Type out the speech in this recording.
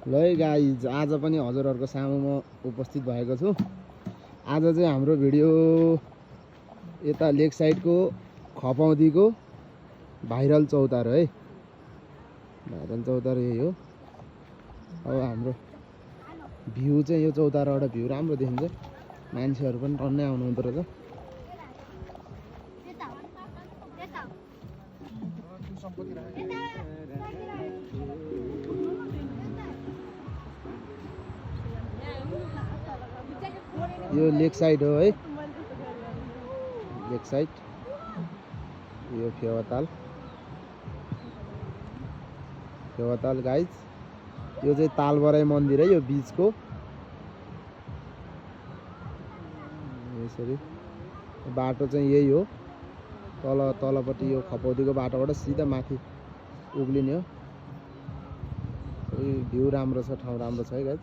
ल है गाइज, आज पनि हजुरहरूको सामुमा उपस्थित भएको छु। आज चाहिँ हाम्रो भिडियो यता लेक साइडको खपौदीको भाइरल चौतारो है। भाइरल चौतारो यही हो। अब हाम्रो भ्यू चाहिँ यो चौतारोबाट भ्यू राम्रो देखिन्छ। मान्छेहरू पनि टन्नै आउनु हुँदो रहेछ। यो लेक साइड हो है, लेक साइड। यो फेवाताल गाइज। यो चाहिँ तालबराई मन्दिर है, यो बीचको यसरी बाटो चाहिँ यही हो। तलपट्टि यो खपौदीको बाटोबाट सिधा माथि उक्लिने हो। भ्यू राम्रो छ, ठाउँ राम्रो छ है गाइज।